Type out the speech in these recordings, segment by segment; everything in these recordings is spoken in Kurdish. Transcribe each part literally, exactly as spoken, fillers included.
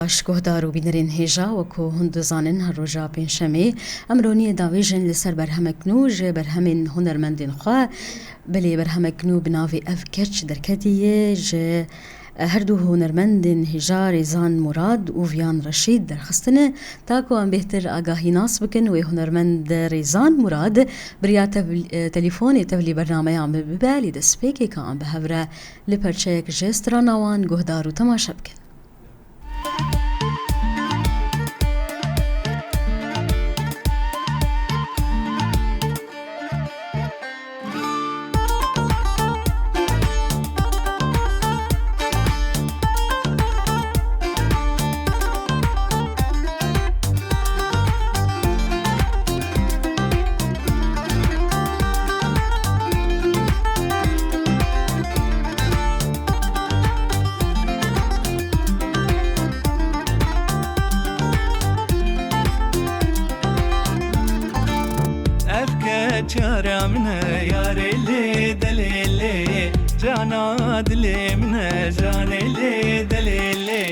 Baş guhdar û bînerên hêja, wekû hûn dizanin, her roja pêncşemê em roniyê davêjin li ser berhemek nû ji berhemên hunermendên xwe. Belê, berhemek nû bi navê Ev Keç derketiye, ji, e, her du hunermendên hêja Rêzan Murad û Viyan Reşîd derxistine. Ta ku em bêhtir agahî nas bikin, wê hunermend Rêzan Murad biriya tevl-, e, telîfonê tevlî bernameya me bibe, lê destpêkê ka em bi hev re li perçeyek ji strana wan guhdar û temaşe bikin. Ev keç yara min e, yarê lê delê lê, cana dilê min e, canê lê delê lê.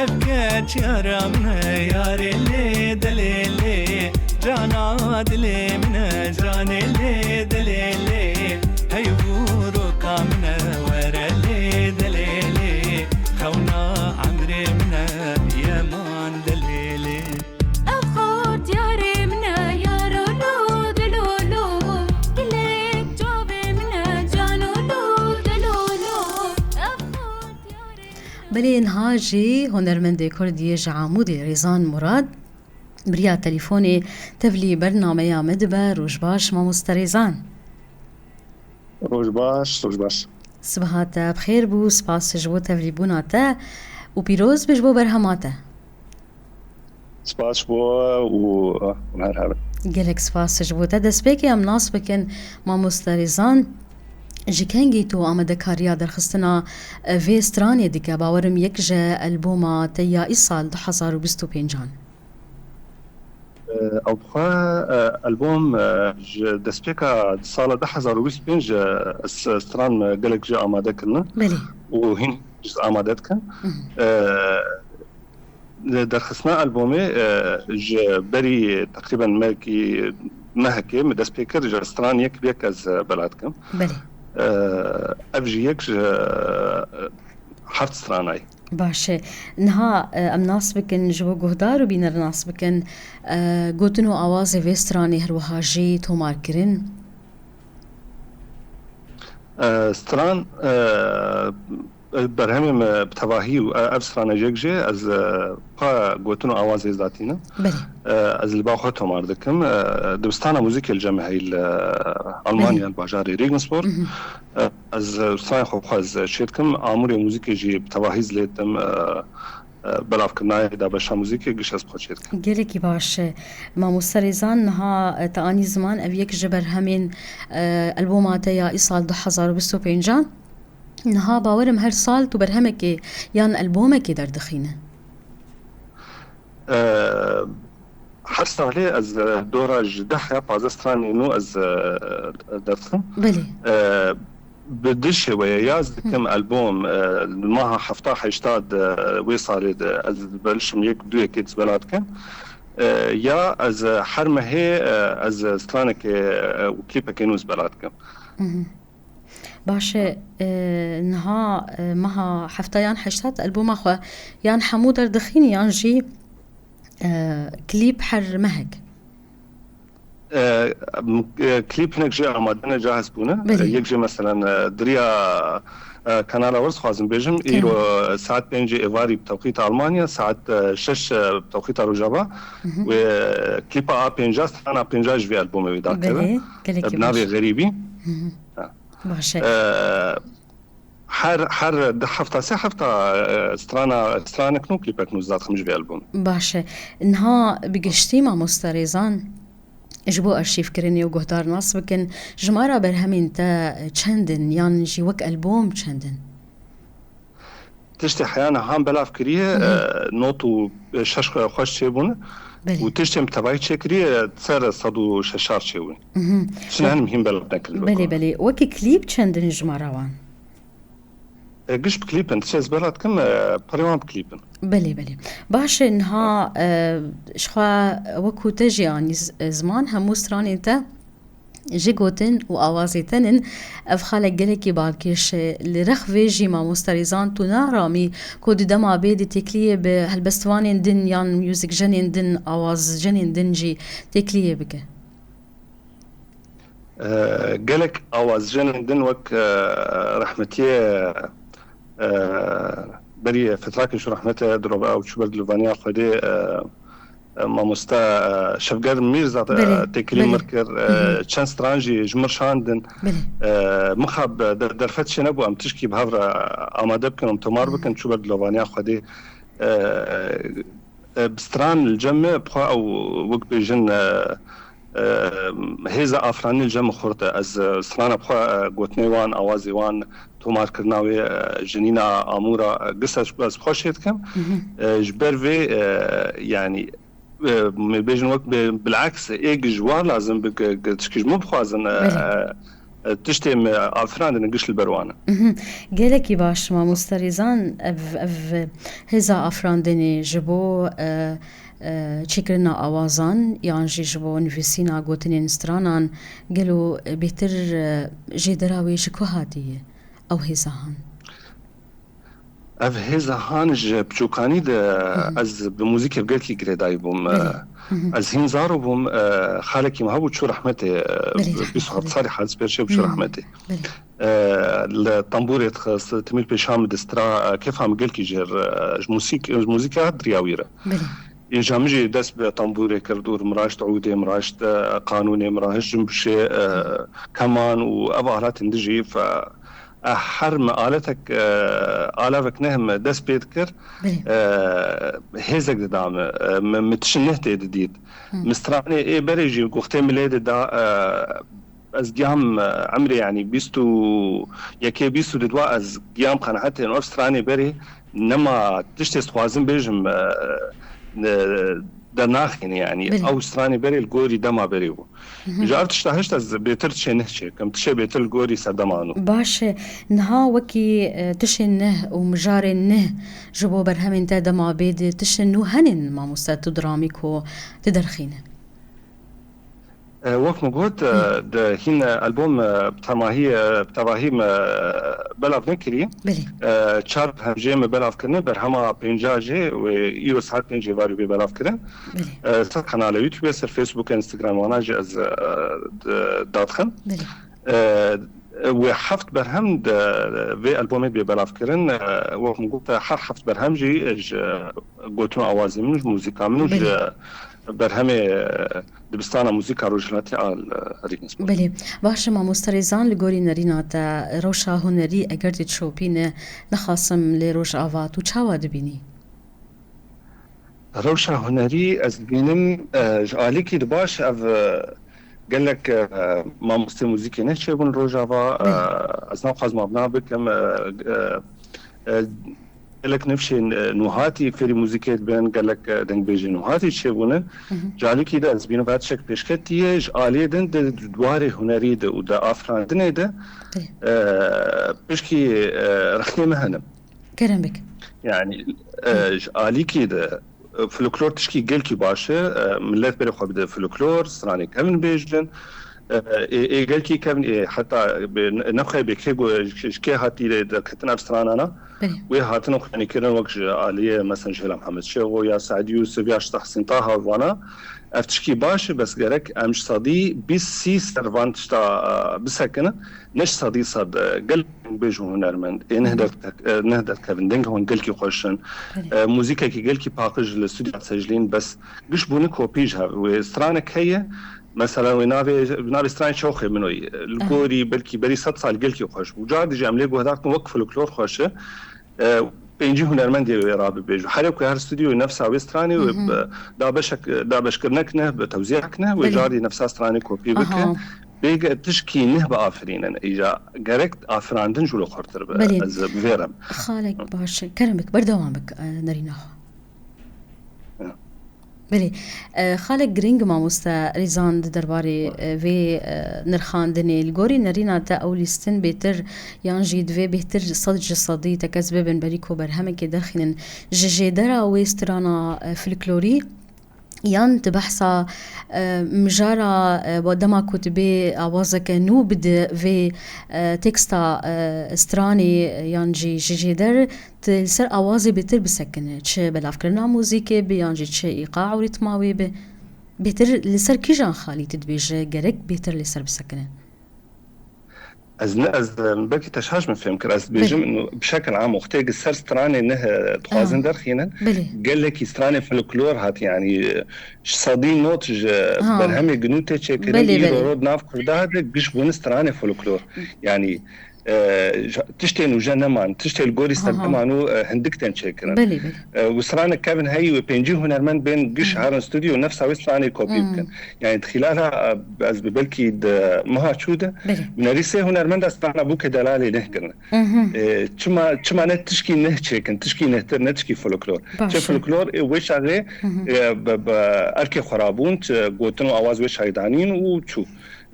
Ev keç yara min e, yarê lê delê lê, cana dilê min e, canê lê delê lê. Hey vûroka min e, were lê delê lê, xewna emrê min e, yeman delê lê. Ev xort yarê min e, yaro lo dilo lo, gilek çavê min e, cano lo dilo lo. Ev xort yarê min e. Belê, niha jî hunermendê Kurd yê ji Amûdê Rêzan Murad biriya telîfonê tevlî bernameya me dibe. Roj baş, mamoste Rêzan. Roj baş, roj baş. Sibeha te bi xêr bû, spas ji bo tevlîbûna te û pîroz be ji bo berhema te. Spas ji bo we û, û her hebin. Gelek spas ji bo te. Destpêkê em nas bikin, mamoste Rêzan, ji kengî tu amadekariya derxistina, e, vê stranê dike? Bawerim yek ji albûma te ya îsal du hezar û bîst û pêncan. Ew bi xwe, e, albûm, e, ji destpêka sala du hezar û bîst û pênc, e, s-, stran, e, gelek jî amade kirine. Belê. Û hîn jî amade dikin. Mhm. E, derxistina albûmê, e, ji berî teqrîben mehekî, mehekê min dest pê kir, ji stran yek bi yek ez, e, bela dikim. Belê. E, ev jî yek ji, e, heft stranayê. Baş e. Niha, e, em nas bikin, ji bo guhdar û bîner nas bikin, e, gotin û awazê vê stranê her wiha jî tomar kirin? E, stran, e, berhemê me bi tevahî û, e, ev strana yek jê, ez, e, xwe gotin û awazê zatî ne. Belê. E, ez li ba xwe tomar dikim. E, dibistana muzîkê li cem me heyî li, e, Almanya, Belê. Li bajarê Regensburg. Mhm. E, ez, e, stranên xwe bi xwe ez, e, çê dikim. Amûrê muzîkê jî bi tevahî ez lê didim. E, e, belavkirinayê dabeşa muzîkê giş ez bi xwe çê dikim. Gelekî baş. Mamoste Rêzan, niha, e, te anî ziman, ev yek ji berhemên, e, albûma te ya îsal du hezar û bîst û pêncan. Niha bawerim her sal tu berhemekê yan albûmekê derdixîne. E, her salê ez, e, dora ji deh ya pazdeh stranên nû ez, e, derdixim. Belê. E, bi du şêweyê, ya ez dikim Hı. Albûm, e, li maha hefta heşta de, wê salê de ez belişim yek du yekê ez bela dikim. E, ya ez, e, her mehê, e, ez stranekê, e, û klîpekê nû ez bela dikim. Hı hı. Baş e, e, niha, e, meha hefta yan heşta albûma xwe yan hemû derdixînî yan jî, e, klîp her mehek? E, m-, e, klîp hinek jê amade ne, cahis bûne. Belê. E, yek jê meselen, e, diriya, e, Kanala Wers dixwazim bêjim, Tamam. îro, e, saet pêncê êvarî bi tewqîta Almanya, saet, e, şeş, e, bi tewqîta Rojava. Hı hı. Wê, e, klîpa A pêncah, strana pêncah ji vê albûmê wê dakeve. Belê, gelekî E, bi navê baş. Xerîbî. Hı hı. Ha. Baş e. E, her, her di hefta, sê hefta, e, strana, stranek nû, klîpek nû zaxim ji vê albûm. Baş e. Niha bi giştî mamoste Rêzan, ji bo arşîvkirinê û guhdar nas bikin, jimara berhemên te çend in, yan jî wek albûm çend in? Tiştê heya niha belav kiriye, Hı hı. e, nod û şeş xwe-, xweş çêbûne. Belê. Û tiştên bi tevahî çêkiriye ser sed û şeşar çêbûne. Hı hı. Çi E, hene mihîm belav nekiribe. Belê, belê. Wekî klîp çend in jimara wan? E, giş bi klîp in. Tiştê ez bela dikim, e, perê wan bi klîp in. Belê, belê. Baş e, niha, e, ji xwe wekû te jî anî z-, e, ziman, hemû stranên te ji gotin û awazê te nin. Ev xalek gelekî balkêş e. Li rex vê jî mamoste Rêzan tu naramî ku di dema bê di têkliyê bi helbestvanên din yan muzîkjenên din, awazjenên din jî têkliyê bike? E, gelek awazjenên din wek, e, rehmetiyê, e, berî fetrakê çû rehmetê, dirova ew çû ber dilovaniya Xwedê, e, e, mamoste, e, Şevger Mîrza, e, Belê, têkilî belê. mir kir, e, Mhm. çend stran jî ji mir şandin. Belê. E, mixab de-, derfet çênebû em tişkî bi hev re amade bikin, em tomar bikin, çû ber dilovaniya Xwedê. E, e, bi stran li cem me, bi xwe ew wek bêjin, e, e, hêza afirandinê li cem min xurt e. Ez, e, strana bi xwe, e, gotinê wan, awazê wan, tomarkirina wê, e, jinîna amûra, e, gisa ji ez bi xwe şêdikim. Mhm. E, ji ber vê, e, yanî, e, me bêjin wek bi, bileks ê gi ji war lazim bi, gi, gi tişkî ji min bixwazin, e, Belê. e, tiştê me afirandin giş li ber wan e. Mhm. Gelekî baş, mamoste Rêzan, ev, ev hêza afirandinê ji bo, e, e, çêkirina awazan yan jî ji bo nivîsîna gotinên stranan gelo bêtir, e, jêdera wê ji ku hatiye ew hêza han? Ev hêza han ji piçûkanî de Hı hı. ez bi muzîkê bi gelkî girêdayî bûm. Belê. Hı hı. Ez hîn zaro bûm, e, xalekî min hebû çû rehmetê, e, Belê, bîst û heft rehmetê. salî, hezar pêşê bû çû Hı. rehmetê. Belê. E, li tembûrê dixist, timîl pêşa min distira, e, kêfa min gelkî jêr, e, ji muzîk-, ji muzîka hat diriya wî re. Belê. Îja min jî dest bi tembûrê kir, dûr min raşt, ûdê min raşt, e, qanûnê min raşt, cimbişê, e, Hı. keman û ev aletên dijî fe, e, her me aletek, e, alavek neh me dest pê dikir, Belê. e, hêzek dida me, e, me, me tişin neh tê didît. Hı. Mi stranê ê berê jî goxtê min lê dida, e, ez giyam, e, emrê, yanî bîst û yekê, bîst û du ez giyam qenaetê ev stranê berê nema tiştê ez dixwazim bêjim, e, ne, dernaxîne, yanî Belê. ew stranê berê li gorî dema berê bû. Mhm. Ji ev tişta hişt ez bêtir tişê neh çêkim, tişê bêtir li gorî serdema nû. Baş e, niha wekî, e, tişên neh û mijarên neh ji bo berhemên te dema bê di tişên nû henin mamoste tu diramî ku tu derxîne? E, wek min got, e, Hı. di hîn, e, albom, e, bi temahî, e, bi tevahî me, e, belav nekirî. Belê. E, çar berhem jê me belav kirine, berhema pênca jê wê îro saet pênc êvarî bê belav kirin. Belê. E, ser kanala YouTube, ser Facebook, Instagram, wana jî ez, e, d-, dadixim. Belê. E, wê heft berhem di vê albomê bê belav kirin. E, wek min got, her heft berhem jî ji gotin û awazê min, ji muzîka min û ji Belê. berhemê, e, dibistana muzîka Rojhilatê a li Rînîs bû. Belê. Baş e, mamoste Rêzan, li gorî nerîna te, rewşa hunerî eger tê dişopîne, nexasim lê Rojava tu çawa dibînî? Rewşa hunerî ez dibînim, e, ji alîkî di baş ev, e, gelek, e, mamostê muzîkê neh çêbûn Rojava, e, Belê. ez naxwazim avna bikim, e, e, e, gelek nifşên, e, nûhatî fêrî muzîkê dibin, gelek, e, dengbêjên nûhatî çêbûne. Hı hı. Ji alîkî de ez dibînim va tişek pêşketî ye, ji aliyê din di warê hunerî de û di afirandinê de, Belê. e, pişkî, e, rexnê me hene. Kerem bik. Yani, e, Hı. ji alîkî de, e, folklor tişkî gelkî baş e. E, millet berê xwe bide folklor, stranê kevin bêjin. E, ê, ê gelkî kevin, ê heta bê, ne, nexwe bê kê go-, ji, ji kê hatî lê derketin ev stranana. Belê. Wê hatin xwenîkirin wek ji aliyê, mesela, Jêla Mihemed Şêxo ya Seîd Yûsif ya ji Tehsîn Taha vana. Ev tişkî baş e, bes gerek em ji sedî bîst sî ser van tişta, e, bisekinin. Ne ji sedî sed, e, gelek dengbêj û hunermend ê neh Hı hı. derke-, e, neh derkevin, dengê hûn gelkî xweş in. Belê. E, muzîkekî gelkî paqij li stûdya sejlîn, bes giş bûne kopî ji hev. Wê stranek heye, mesela wê navê, navê stranê Çewxê Minoyî, e, li Aha. gorî belkî berî sed sal gelkî xweş bû. Car dijî em lê guhdar dikin wek folklor xweş e. E, pêncî hunermendê wê rabibêj. Herê ku her stûdyoyê nefsa wê stranê wê Hı hı. bi, da beşek, da beşkirinek ne, bi tewzîhek ne, wê Belê. car dî nefsa stranê kopî bike. Aha. Bêge tişkî neh biafirînin. Îja gerek afirandin jû li xurtir be. Belê. Ez bi vê re me. Xalek baş e. Kerem bik, berdewam bik, e, nerîna xwe. Ya. Belê. E, xalek giring mamoste Rîzan di derbarê, e, vê, e, nirxandinê. Li gorî nerîna te ew lîstin bêtir yan jî divê bêhtir sed ji sedî tekez bibin berî ku berhemekê derxînin ji jêdera wê strana, e, folklorî? Yan tu behsa, e, mijara, e, bo dema ku tu bê awazeke nû bide vê, e, teksta, e, stranê yan jî ji jêder, tu li ser awazê bêtir bisekine. Çi belavkirina muzîkê bi yan jî çi îqa û rîtma wê bi. Bêtir li ser kîjan xalî tu dibêje gerek bêtir lê ser bisekine? Ez ne, ez, em, belkî te şaş min fêm kir. Ez dibêjim, inu, bi şekil am, wextê ki ser stranê neh, e, dixwazin derxînin, gelekî stranê folklor hat, yanî, e, ji sedî not ji berhemê ginû tê çêkirin, îro rod nav Kurda de giş bûne stranê folklor. Yanî, e, ja-, tiştên û je neman, tiştê li gorî ser neman û, e, hindik tên çêkirin. Belê, belê. E, û stranek kevin heyî wê pêncî hunermend bên giş herin stûdyo nefsa wê stranê kopî bikin. Yani di xilala, e, ez bi belkî di meha çû de, Belê. Hunerî sê hunermenda strana Bûkê Delalê neh kirine. E, çima, çima ne tişkî neh çêkin, tişkî nehtir, ne tişkî folklor. Baş Çe e. Folklor, e, wê çaxê, e, bi, bi erkê xwe rabûn, çi gotin û awaz wê çaydanîn û çû.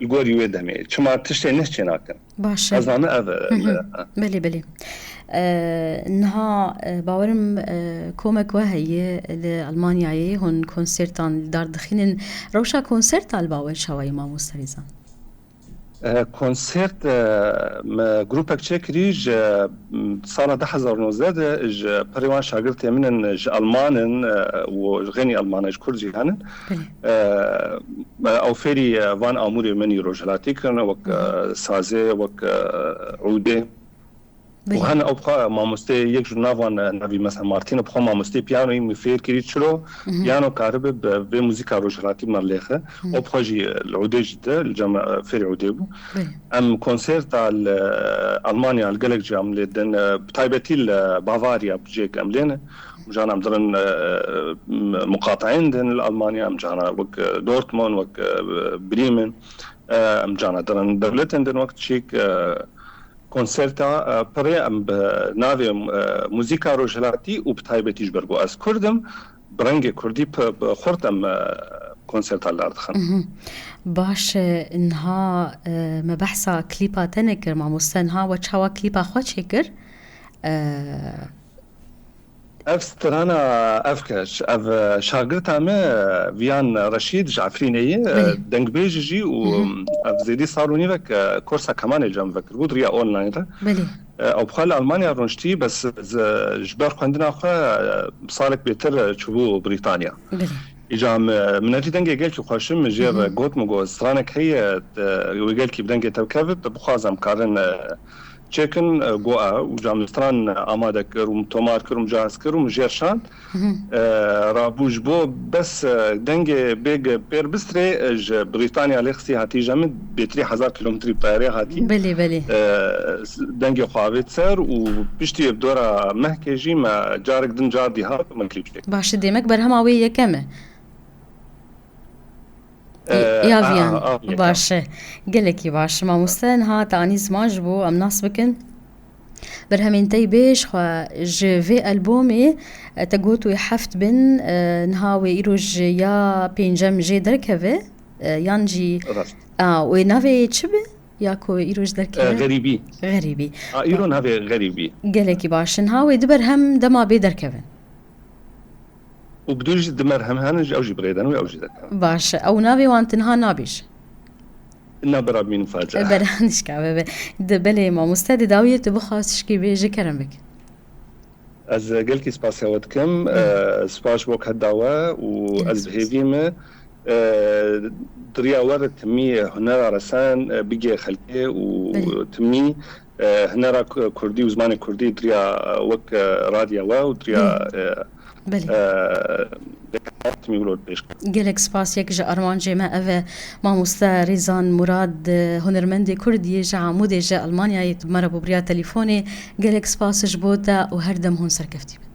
Li gorî wê demê. Çima tiştê neh çê nakin? Baş e. Ez name ev, e, Hı hı. e, Belê, belê. E, niha, e, bawerim, e, komek we heye li Almanyayê, hûn konsertan li dar dixînin. Rewşa konserta li bawer çawa ye, mamoste Rîzan? E, konsert, e, me grûpek çêkirî ji, m, sala du hezar û nozdeh de ji pirê wan şagirtê min in, ji Alman in, e, û ji xênî Alman in, ji Kurd jî henin. Belê. E, me ew fêrî, e, van amûrê min î rojhilatî kirin, wek, Hı hı. e, sazê, wek, e, ûdê. Belê. Û hene ew bi xwe mamosteyê yek ji nav wan, e, navî mesela Martîn, bi xwe mamosteyê piyanoyê min fêr kirî çilo Hı hı. piyano karibe bi vê muzîka rojhilatî me lêxe. Hı. Ew bi xwe jî, e, li ûdê jî de, li cem, e, fêrî ûdê bû. Belê. Em konserta li, e, Almanya, li gelek cihê em lê din, e, bi taybetî li Bavarya bi cihêk em lê ne. Em cana em dirin, e, m-, muqateyên din li Almanya, em cana wek, e, Dortmund, wek, e, Bremen, e, em cana dirin dewletên din wek çîk, e, konserta, e, pirê em bi navê, e, muzîka rojhilatî û bi taybetî ji ber ku ez Kurd im, bi rengê Kurdî p-, bi xurt em, e, konserta li dar dixin. Mhm. Baş e, niha, e, me behsa klîpa te nekir, mamoste. Niha we çawa klîpa xwe çêkir? E, Ev strana, ev ke, ev, e, şagirta me, e, Viyan Reşîd ji Efrînê ye, e, Belê. Dengbêj jî û, Hı hı. ev zêdî sal û nîvek, e, kursa kemanê cem vekiribû, di riya online re. Belê. E, ew bi xwe li Almanya rûniştî, bes z-, ji ber xwendina xwe, e, salek bêtir, e, çûbû Brîtanya. Belê. Îca min, min evî dengê gelkî xweşim, min jê Hı hı. re got, min got, stranek heye, e, wê gelkî bi dengê te bikevit, bixwazem karin, e, çêkin, e, got e, û ca min stran amade kir û min tomar kir û min cihaz kir û min jê re şand. Hı hı. E, rabû ji bo bes, e, dengê bêg pêr bistrê, e, ji Brîtanya lê xistî hatî je min bêtirî hezar kilometrî bi tayarê hatî. Belê, belê. E, s-, dengê xwe avêt ser û piştî bi dora mehkê jî me carek din car dî hat û me klîp çêkir. Baş e, demek berhema wê yekem e. E, Ya a, Viyan. a, a, yekem. Baş e. Gelekî baş. Mamoste, niha te anî ziman ji bo em nas bikin. Berhemên te yî bê ji xwe ji vê albomê, e, te got wê heft bin, e, niha wê îro ji ya pêncem jê derkeve, e, yan jî, Rast. a, wê navê çi bi? Ya ku wê îro ji E, derkeve? Xerîbî. Xerîbî. A, îro navê Xerîbî. Gelekî baş in. Ha, wê du berhem dema bê derkevin. Û bi dû jî du berhem hene, ji ew jî bi rê den û ew jî derkevin. Baş e. Ew navê wan tinha nabêje? Na bera bînin facia. Bera nişka be be. Di belê mamoste di dawiyê tu bixwaz tişkî bêje kerem bik. Ez gelkî spasiya we dikim. Belê. E, spas bo keda we û Gelek ez bi spas. Hêvî me, e, di riya we re timî hunera resen, e, bigê xelkê û Belê. Timî, e, hunera ku-, kurdî û zimanê kurdî di riya, e, wek, e, radiya we û di riya, Belê. E, Belê. e, timî wilo pêş. Gelek spas, yek ji armancê me ev e. Mamoste Rîzan Murad, hunermendê Kurd yê ji Amûdê, ji Almanyayê, tu bi me re bû bi riya telîfonê. Gelek spas ji bo te û her dem hûn serkeftî bin.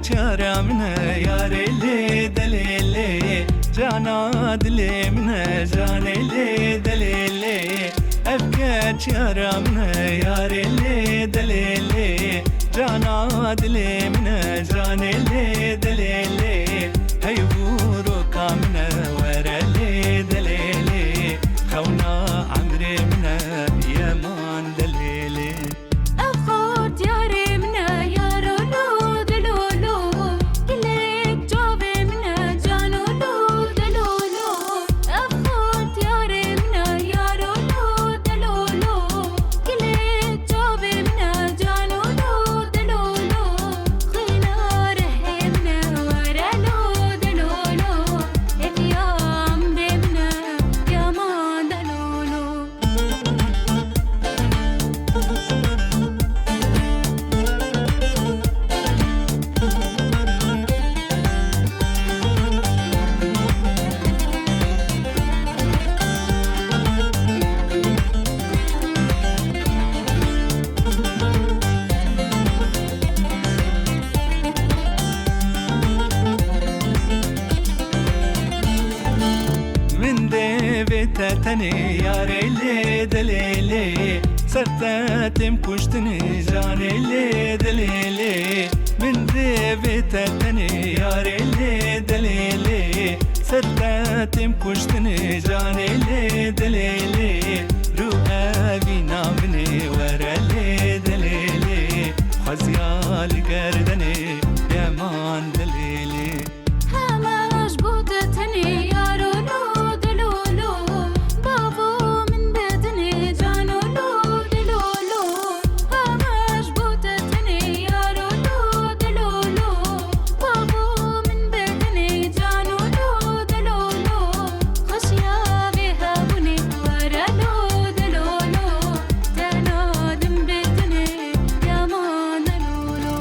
Çara min e yarê lê delê lê, cana dilê min e canê lê delê lê. Ev keç yara min e yarê lê delê lê, cana dilê min e canê lê delê lê. Hey vûroka min e were lê delê lê, xewna emrê min e yeman delê lê. Ev xort yarê min e, ya lolo, dilolo. Gilek çavê min e, canolo, dilolo. Ev xort yarê min e, ya lolo, dilolo. Gilek çavê min e, canolo, dilolo. Xwîna rihê min e, were lo, dilolo. Hêviya emrê min e, yaman dilolo. Min dê vê te tenê yarê lê dilê lê, ser te têm kuştinê canê lê dilê lê. Min dê vê te tenê yarê lê dilê lê, ser te têm kuştinê canê lê dilê lê. Rû evîna min ê were lê dilê lê, xweziya li gerdenê yeman dilê lê. Heme ji bo te tenê yaro lo dilolo, bavo min bedinê cano lo dilolo. Heme ji bo te tenê yaro lo dilolo, bavo min bedinê cano lo dilolo. Xweşiya vê hebûnê were lo dilolo, tena din bedinê yaman dilolo.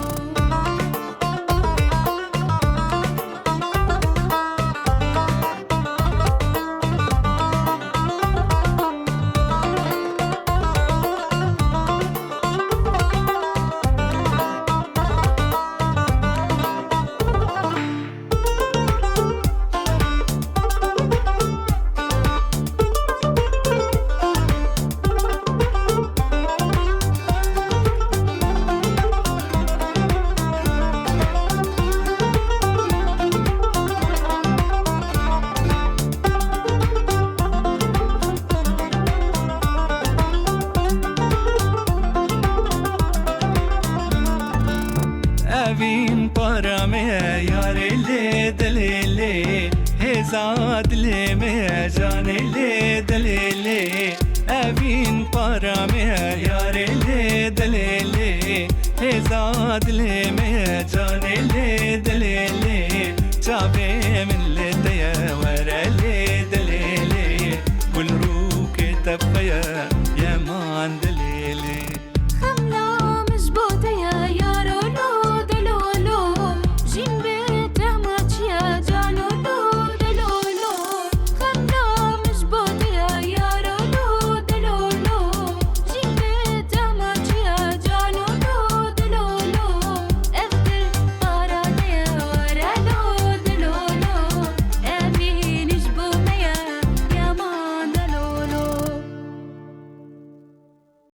Evîn para me ye yarê lê dilê lê, hêza dilê me ye canê lê dilê lê. Evîn para me ye yarê lê dilê lê, hêza dilê me ye canê lê dilê lê. Çavê min lê te ye were lê dilê lê, gul rûkê te peye yeman dilê.